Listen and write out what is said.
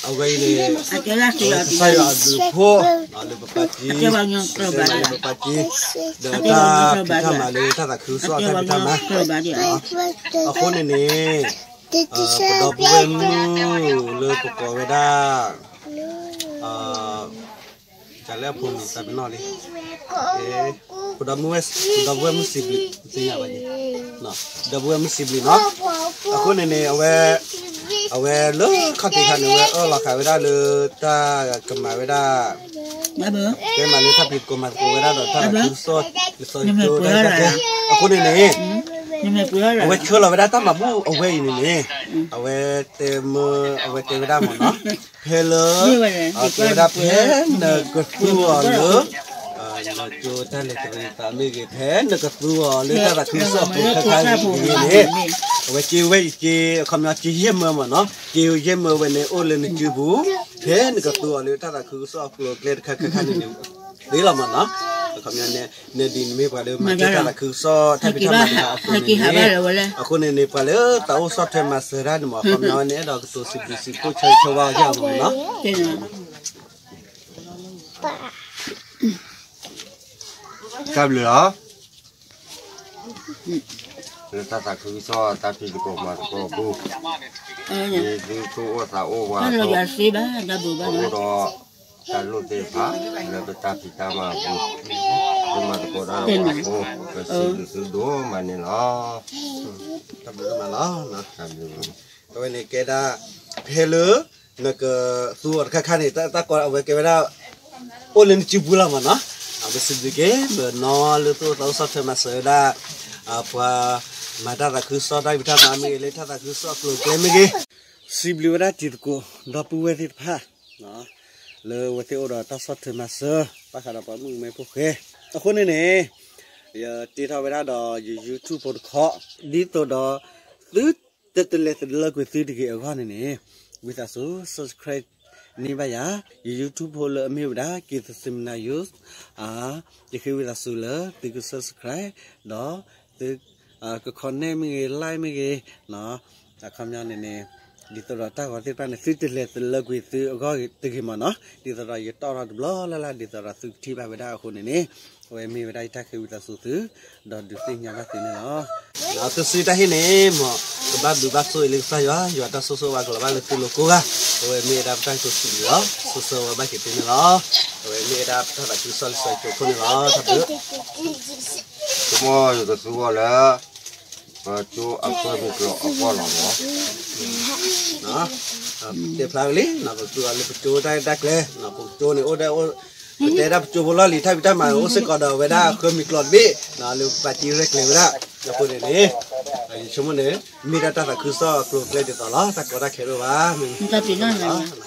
အဝဲအံၤန့ၣ် ကစၢ်ယွၤအဘျုးအဖှိၣ် လၢပပာ်တ့ လၢပပာ်တ့ ဒီးတၢ်ဖံးတၢ်မၤလၢတၢ်သးခုကစီၣ်တၢ်ဖံးတၢ်မၤ အဃိန့ၣ်န့ၣ် ပဒီပုၢ်ဝဲၢ်မုၣ်လၢပကိးဝဲဒၣ် တၢ်လၢအဖိမံၤသးပ့ၤနီၣ်လံ ပဒီပုၢ်ဝဲၢ် ပဒီပုၢ်ဝဲၢ်မုၣ်စံးဘျုး သ့ၣ်ညါဘၣ်န့ၣ် ပဒီပုၢ်ဝဲၢ်မုၣ်စံးဘျုးနီၤ အဃိန့ၣ်န့ၣ် အဝဲ အဝဲလၢခီၣ်ထံးခါန့ၣ် အဝဲအၢၣ်လီၤဃာ်ဝဲဒၣ်လၢတၢ်ကမၤဝဲဒၣ် တဲမၤလၢတၢ်ဖံးသကိးမၤသကိးဝဲဒၣ်ဒီးတၢ်သးခုကစီၣ် လံာ်စီဆှံကၠိတၢ်ကၢ်ခဲ အဃိန့ၣ်န့ၣ် အဝဲဆှၢလီၤဝဲဒၣ်တၢ်မၤဘူၣ်အဝဲအံၤန့ၣ်န့ၣ် အဝဲတဲမၢ အဝဲတဲဝဲဒၣ်မ့ၢ်နီၤ ဖဲလၢ တဲဝဲဒၣ်ဖဲနကသူအီၤလၢ နကၠိတၢ်လဲၤတရံးသးမ့ၢ်ဂ့ၤ ဖဲနကသူအီၤလၢတၢ်သးခုကစီၣ်အကျိၤခဲခါအံၤန့ၣ် အဝဲက့ၤဝဲအံၤက့ၤ အခီပညီက့ၤယဲၢ်မၢမ့ၢ်နီၤ က့ၤယဲၢ်မၢဝဲန့ၣ် အိၣ်လၢနစုပူၤ ဖဲနကသူအီၤလၢတၢ်သးခုကစီၣ်အကျိၤအကျဲတခါခါခါန့ၣ်န့ၣ် သ့လီၤမ့ၢ်နီၤ အခီပညီန့ၣ် နဒ်န့ၣ်မ့ၢ်ပှၤလၢမၤကဲတၢ်သးခုကစီၣ်တၢ်ဖံးတၢ်မၤတခါအသိးန့ၣ် အဃိန့ၣ်န့ၣ် ပှၤလၢသးအိၣ်ဆီၣ်ထွဲမၤစၢၤတၢ်န့ၣ်မ့ၢ် အခီပညီန့ၣ် အဲၣ်ဒိးကတိၤစံးဘျုးစံးဖှိၣ်ဆၢဂ့ၤဆၢဝါအီၤယၢ်မ့ၢ်နီၤ တၢ်ဘျုးလီၤ လၢတၢ်သးခုကစီၣ်တၢ်ဖံးသကိးမၤသကိးအပူၤ ဒ်သုကအိၣ်သးအိၣ်ဝဲ ပအိၣ်ဒီး တၢ်လိၣ်သ့ၣ်တဖၣ် လၢပတၢ်ဖံးတၢ်မၤအပူၤ သုမၤသကိးတၢ်လၢပှၤအဃိ ပစံးဘျုးသုဒိၣ်မးန့ၣ်လီၤ တၢ်ဘျုးလီၤ အဝဲန့ၣ်ကဲဒၣ် ဖဲလၢ နကသူအီၤတခါခါန့ၣ် တၢ်ကီအဝဲကဲဝဲဒၣ် အိၣ်လၢနစုပူၤလီၤမ့ၢ်နီၤ အဝဲစံးဘျုးက့ၤ ပနီၤလၢသူၣ်အိၣ်သးအိၣ်ဆီၣ်ထွဲမၤစၢၤဝဲဒၣ် ပှၤမၤတၢ်သးခုကစီၣ်တၢ်ဖံးတၢ်မၤမ့ၢ်ဂ့ၤ လၢတၢ်သးခုကစီၣ်အကျိၤအကျဲမ့ၢ်ဂ့ၤ စံးဘျုးဝဲဒၣ်တံၤသကိး ဒီပုၢ်ဝဲၢ်သ့ၣ်တဖၣ် လၢအဝဲသ့ၣ်အိၣ်ဒီးတၢ်ဆီၣ်ထွဲမၤစၢၤ ဘၣ်ဃးဒီးပှၤမုၣ်ကမဲဖိဃဲ အဃိန့ၣ်န့ၣ် ယတ့ထီၣ်ဝဲဒၣ်ဒီးယ YouTube ဖိတခီ ဒ်သိးဒီး သုတတလဲၤတလၢကွံာ်သုတဂ့ၤအဂီၢ်န့ၣ်န့ၣ် ဝံသးစူၤ subscribe န့ၢ်ဘၣ်ယၤ ယ YouTube ဖိလၢအမ့ၢ်ဝဲဒၣ် က့ၤသစ့မနၤယိ ယဃ့ဝံသးစူၤလၢသုက subscribe ဒီးသု က comment မ့ၢ်ဂ့ၤ like မ့ၢ်ဂ့ၤ အခီပညီန့ၣ်န့ၣ် ဒ်သိးဒီးတၢ်ဂီၤသ့ၣ်တဖၣ်န့ၣ် သုတလဲၤတလၢကွံာ်သုအဂီၢ်တဂ့ၤမ့ၢ်နီၤ ဒ်သိးဒီးယတီၣ်ထီၣ်တဘျီလၢ်လၢ် ဒ်သိးဒီးသုကထံၣ်ဘၣ်ဝဲဒၣ်အဃိန့ၣ်န့ၣ် အဝဲမ့ၢ်ဝဲဒၣ်ယတၢ်ဃ့ဝံသးစူၤသု ဒီးဒုးသ့ၣ်ညါဘၣ်သုန့ၣ်လီၤ. သုစုတၢ်ဟ့ၣ်န့ၣ် မ်ကဘၣ်ဘျုးဘၣ်ဆိၣ်ဂ့ၤလၢကစၢ်ယွၤ ယွၤတၢ်ဆိၣ်ဂ့ၤဆိၣ်ဝါကလီၤဘၣ်လၢသုလိၤကိးဂၤ အဝဲမ့ၢ်ဝဲဒၣ်ပတၢ်ကတိၤစံးဘျုးလီၤ ဆိၣ်ဆၢဝဲဘၣ်က့ၤသုန့ၣ်လီၤ. အဝဲမ့ၢ်ဝဲဒၣ်ပတၢ်သးခုကစီၣ်လံာ်စီဆှံကၠိခိၣ်န့ၣ်လီၤ တၢ်ဘျုး ဆိကမိၣ်ယကသူအီၤလၢ ပကၠိအဃၢမုၢ်ကျိၤအပီၢ်လီၤမး တဲဖျါဝဲလံ ပကသူအီၤလၢပကၠိတၢ်ရဲၣ်တၢ်ကျဲၤ ပကၠိန့ၣ်အိၣ်ဒၣ် ပတဲဒၣ်ပကၠိဖိလီၢ်လံၤ တၢ်ဖံးတၢ်မၤအိၣ်စ့ၢ်ကီးဒီးဝဲဒၣ်အဃၢမုၢ်ကျိၤတဘ့ၣ် လၢပပာ်တ့ရဲၣ်ကျဲၤဝဲဒၣ် အဃိန့ၣ်န့ၣ် ယဆိကမိၣ်န့ၣ် မ့ၢ်ဒၣ်တၢ်သးခုကစီၣ်အကျိၤအကျဲဒ်သိးလီၤ တၢ်ကီတၢ်ခဲဒိၣ်ဘၣ် မ့ၢ်လီၤ